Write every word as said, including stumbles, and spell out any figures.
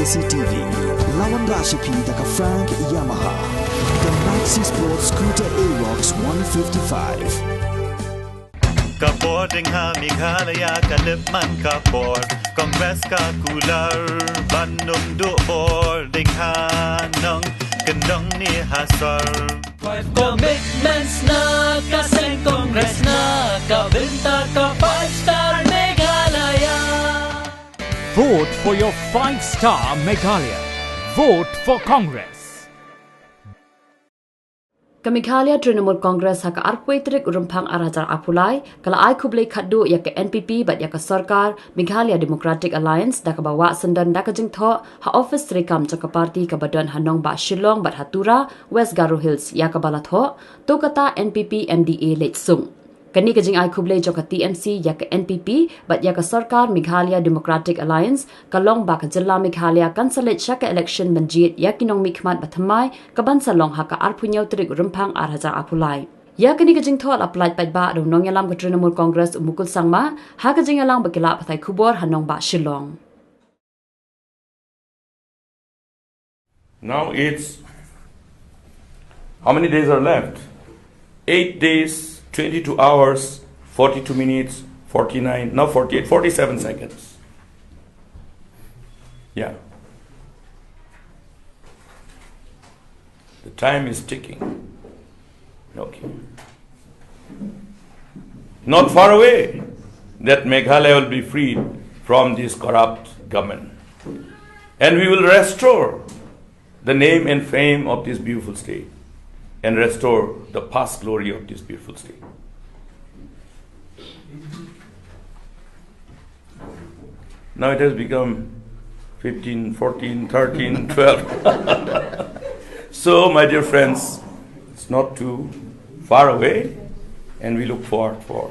C T V. Lawan Rashapi da ka Frank Yamaha. The Maxi Sport Scooter Aerox one fifty-five. Ka bor ding ha Meghalaya ka lip man ka bor. Congress ka kular ban nung du bor ding ha nong kendong ni ha sor. Five commitments na ka seng Congress na ka bynta ka five star Meghalaya. Vote for your five star Meghalaya. Vote for Congress. Ka Meghalaya Trinamool Congress ha ka arphew tarik u Rymphang ar hajar arphew lai ka la ai khublei khatduh ïa ka N P P bad ïa ka sorkar Meghalaya Democratic Alliance da kaba wad syndon da ka jingthoh ha office treikam jong ka party kaba don ha nongbah Shillong bad ha Tura, West Garo Hills, ïa kaba la thoh, to kata N P P M D A leit sung. Kane ka jingai khublei jong ka T M C ïa ka N P P bad ïa ka sorkar Meghalaya Democratic Alliance ka long ba ka jylla Meghalaya kan sa leit sha ka election ban jied ïa ki nongmihkhmat ba thymmai kaban sa long ha ka arphew hynñiew tarik u Rymphang ar hajar arphew lai. Ïa kane ka jingthoh la pyllait paidbah da u nongïalam ka Trinamool Congress u Mukul Sangma ha ka jingïalang bad ki lad pathai khubor ha nongbah Shillong. Now it's, how many days are left? Eight days, twenty-two hours, forty-two minutes, forty-nine, now forty-eight, forty-seven seconds. Yeah. The time is ticking. Okay. Not far away that Meghalaya will be freed from this corrupt government. And we will restore the name and fame of this beautiful state and restore the past glory of this beautiful state. Now it has become fifteen, fourteen, thirteen, twelve. So, my dear friends, it's not too far away, and we look forward for